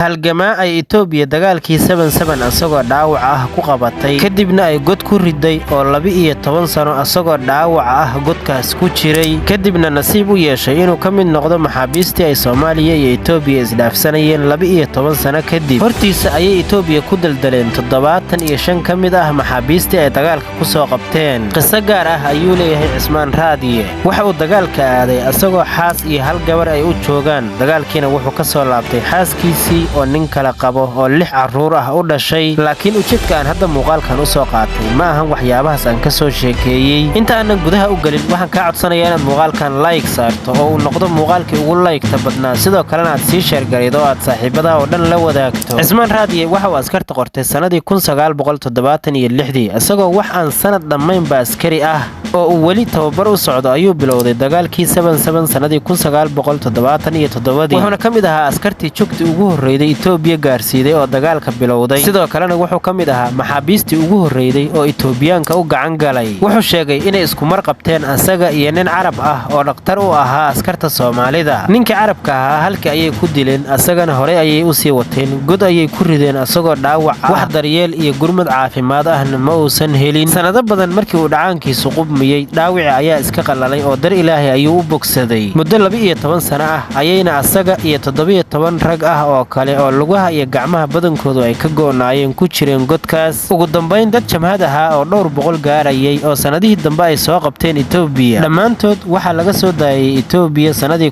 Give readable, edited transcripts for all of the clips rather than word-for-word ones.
Halgamaa ay Itoobiya dagaalkii 7-7 asagoo dhaawac ah ku qabatay, kadibna ay god ku riday oo 12 sano asagoo dhaawac ah godkaas ku jiray, kadibna nasiib u yeeshay inuu ka mid noqdo maxaabiistii ay Soomaaliya iyo Itoobiya isdhaafsanayeen 12 sano kadib. Hortiisa ayay Itoobiya ku daldaleen 75 ka mid ah maxaabiistii ay dagaalka ku soo qabteen. Qiso gaar ah ayuu leeyahay Cismaan Raadiye. Waxa uu dagaalka aaday asagoo xaas iyo hal gabar ay u joogaan. Dagaalkiina wuxuu ka soo laabtay xaaskiisii oo nin kala qabo oo lix carruur ah u dhashay. Laakiin ujeedka aan hadda muuqaalkan u soo qaatay ma ahan waxyaabahaas aan ka soo sheekeeyey. Inta aanan gudaha u gelin, waxaan kaa codsanayaa inaad muuqaalkan like saarto oo uu noqdo muuqaalkii ugu like-ta badnaa, sidoo kalena aad sii share garaydo oo aad saaxiibadaha oo dhan la wadaagto. Cismaan Raadiye waxa uu askarta qortay sannadii 1976-dii, isagoo wax aan sanad dhammaynba askari ah oo uu weli tababar u socdo ayuu bilowday dagaalkii 7-7 sannadii 1977-dii. Wuxuuna ka mid ahaa askartii jugti ugu horreyday Itoobiya gaarsiiday oo dagaalka bilowday. Sidoo kalena wuxuu ka mid ahaa maxaabiistii ugu horreyday oo Itoobiyaanka u gacan galay. Wuxuu sheegay inay iskumar qabteen asaga iyo nin Carab ah oo dhakhtar u ahaa askarta Soomaalida. Ninkii Carabka ahaa halkii ayay ku dileen, asagana horey ayay u sii wateen, god ayay ku rideen asagoo dhaawac ah. Wax daryeel iyo gurmad caafimaad ahna ma uusan helin. Sanado badan markii uu dhacaankiisu qubmiyey, dhaawici ayaa iska qallalay oo dar Ilaahay ayuu u bogsaday. Muddo 12 sano ah ayayna asaga iyo 17 rag ah oo kale oo lugaha iyo gacmaha badankoodu ay ka go'naayeen ku jireen godkaas. Ugu dambayn, dad jamhad ahaa oo dhowr boqol gaarayay oo sannadihii dambe ay soo qabteen Itoobiya, dhammaantood waxaa laga soo daayay Itoobiya sannadii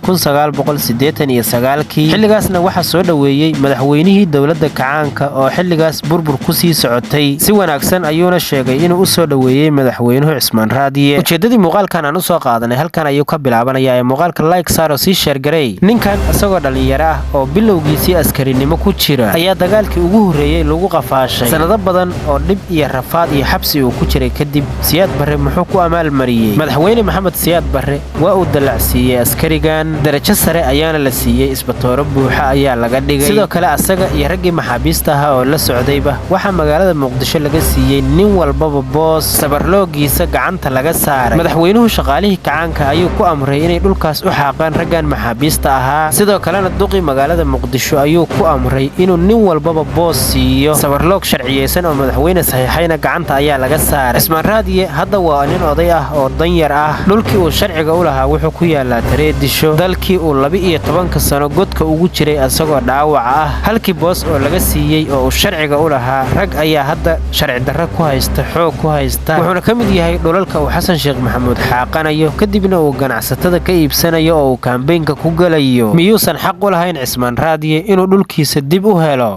1989-kii. Xilligaasna waxaa soo dhoweeyey madaxweynihii dowladda kacaanka oo xilligaas burbur ku sii socotay. Si wanaagsan ayuuna sheegay inuu u soo dhoweeyey madaxweynuhu Cismaan Raadiye. Ujeeddadii muuqaalkan aan u soo qaadanay halkan ayuu ka bilaabanayaa ee muuqaalka like saaro, sii share garey. Ninkan isagoo dhallinyaro ah oo bilowgiisii askarinimo ku jira ayaa dagaalkii ugu horreeyey lagu qafaashay. Sannado badan oo dhib iyo rafaad iyo xabsi uu ku jiray kadib, Siyaad Barre muxuu ku amaalmariyey? Madaxweyne Maxamed Siyaad Barre waa uu dallacsiiyey askarigan, darajo sare ayaana la siiyey, isbatooro buuxa ayaa laga dhigay. Sidoo kale asaga iyo raggii maxaabiista ahaa oo la socdayba waxaa magaalada Muqdisho laga siiyey nin walbaba boos sabarloogiisa gacanta laga saaray. Madaxweynuhu shaqaalihii kacaanka ayuu ku amray inay dhulkaas u xaaqaan raggan maxaabiista ahaa. Sidoo kalena duqii magaalada Muqdisho ayuu ku amray inuu nin walbaba boos siiyo, sabarloog sharciyeysan oo madaxweyne saxiixayna gacanta ayaa laga saaray. Cismaan Raadiye hadda waa nin oday ah oo danyar ah. Dhulkii uu sharciga u lahaa wuxuu ku yaalaa Tareedisho, dalkii uu 12-ka sano godka ugu jiray asagoo dhaawac ah. Halkii boos oo laga siiyey oo uu sharciga u lahaa, rag ayaa hadda sharci darro ku haysta, xoog ku haysta. Wuxuuna ka mid yahay dhulalka uu Xasan Sheekh Maxamuud xaaqanayo, kadibna uu ganacsatada ka iibsanayo oo uu campaign-ka ku galayo. Miyuusan xaq u lahayn Cismaan Raadiye inuu dhulkiisa dib u helo?